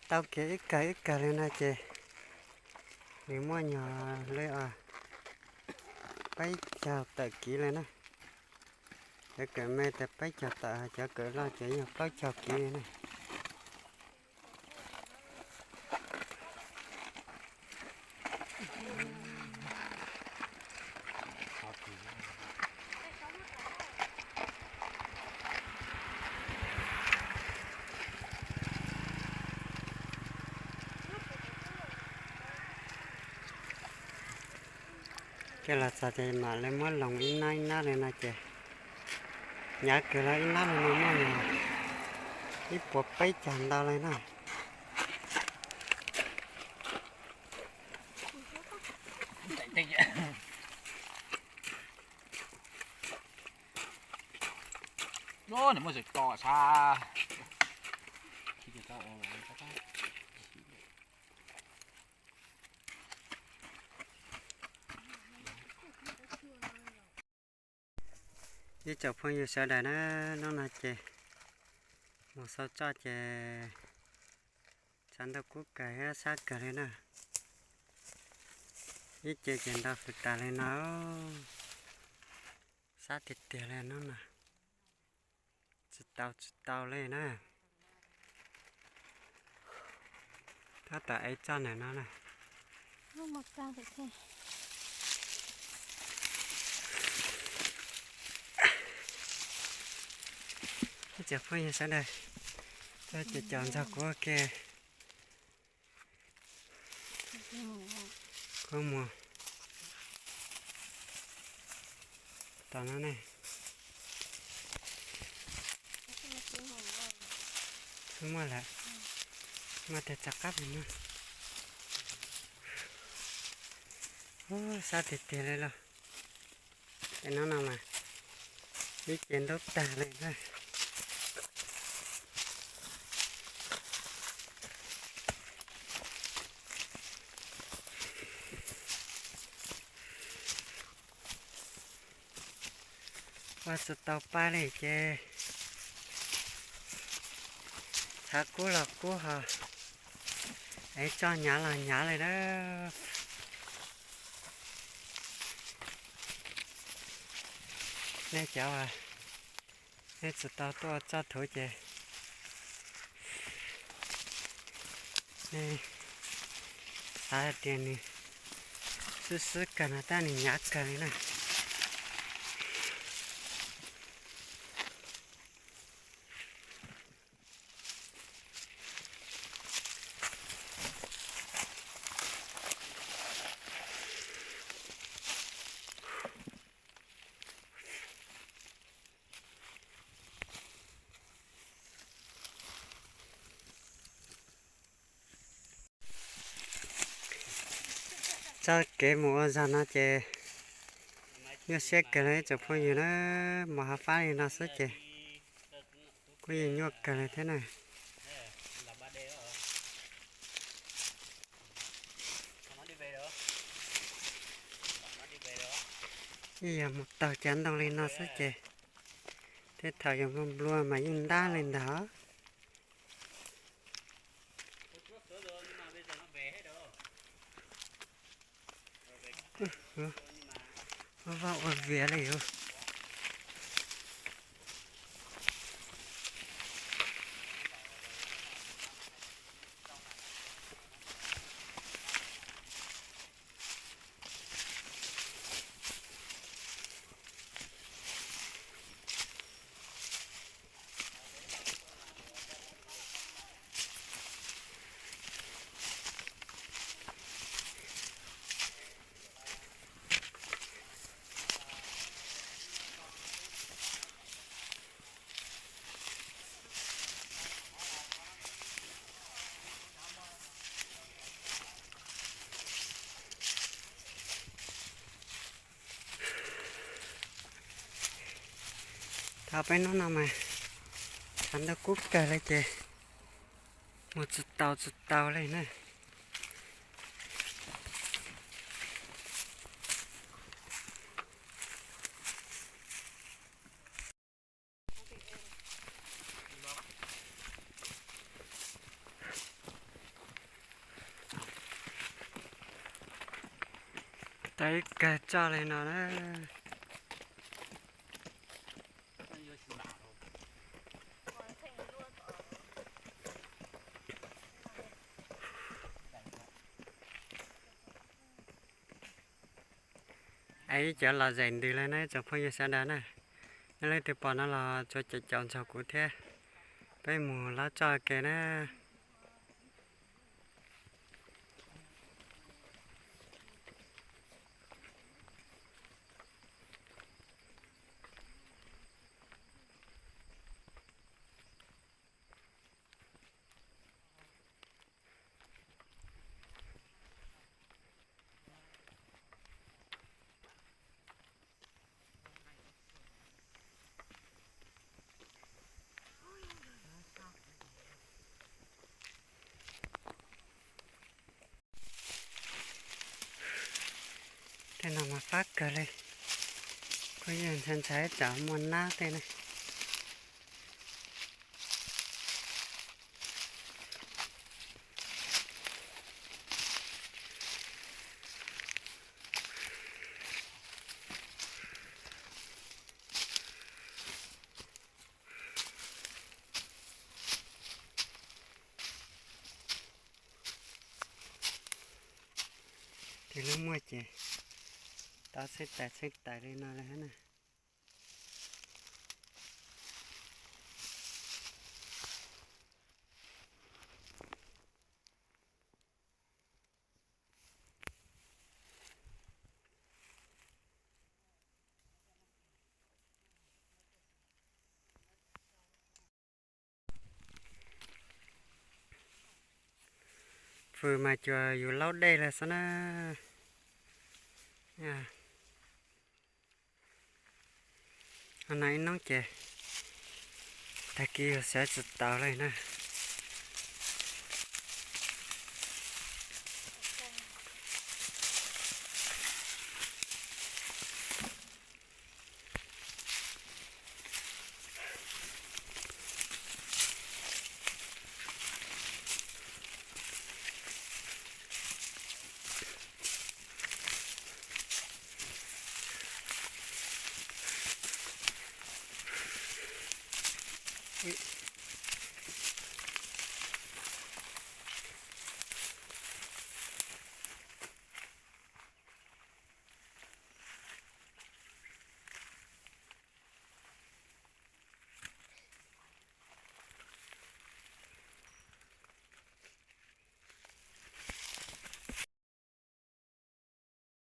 Tau kev ib kawg ib kawg li no ces nws muaj nyuag li os, peb caug tawm kiv li na. Cov kawm me tas peb caug tawm, cov kawm loj ces yog plaub caug kiv li na. Ces los txog ces mam li muab loos ib nab ib nab li no ces hnyav kawg los ib nab li no muaj li ib puas peb caug ntau li na. Nws muaj zem to sab. Ib tsoom phooj ywg sawv daws na, hnub no ces mus xau tsoj ces tshav ntuj kub kawg thiab sab kawg li na. Ib ce ces nta fwm tas li no, sab tiag tiag li hnub no. Tsis tau tsis tau li na. Tab tom ev txoj ntawm no na. Ib tsoom phooj ywg sawv daws, cov caum ntxog kuv ua ke. Koj mus tom no ne. Txhob muaj lawm, muaj tej txoj qab no. Ub, sab tiag tiag li los. Tej no no mas ib ce ntub tag li na. Ua tsis tau pab li ces tshav kub los kub ho, ev txoj hnyav los hnyav li na. Nej cov, nej tsis tau tuaj txoj thuv ces nej xav hais tias nws xwb xwb kawg no tab nws hnyav kawg li na. Txoj kev mus ua zog no ces nyuaj siab kawg li ib tsoom phooj ywg na, mus hav fab li no xwb ces kuj yeej nyuaj kawg li thiab na. Ib yam mus taug cov ntoo li no xwb ces tej thaum yus nplua nplua mas yeej ntab li ntag. Vaj ua vias li os. Thaum peb hnub no mas tshav ntuj kub kawg li ces mus tsis tau tsis tau li na. Tau ib kawg tso li no na. Es ib cov los zem ntws li na tsoom phooj ywg sawv daws na. Nej leej twg pom no los tsuas caum caum nrog kuv thiab, peb mus lawv tso ke na. Tej no mas fab kawg li, kuj yeej ntshai ntshai tsam muaj nab tej ne. Tus lub muaj ces tau txheej tais txheej tais li no li hab na. Fws mas cuag yus laub dej lawm xwb na. Ho no ib hnub ces tag kis yus sawv tsis taus li na.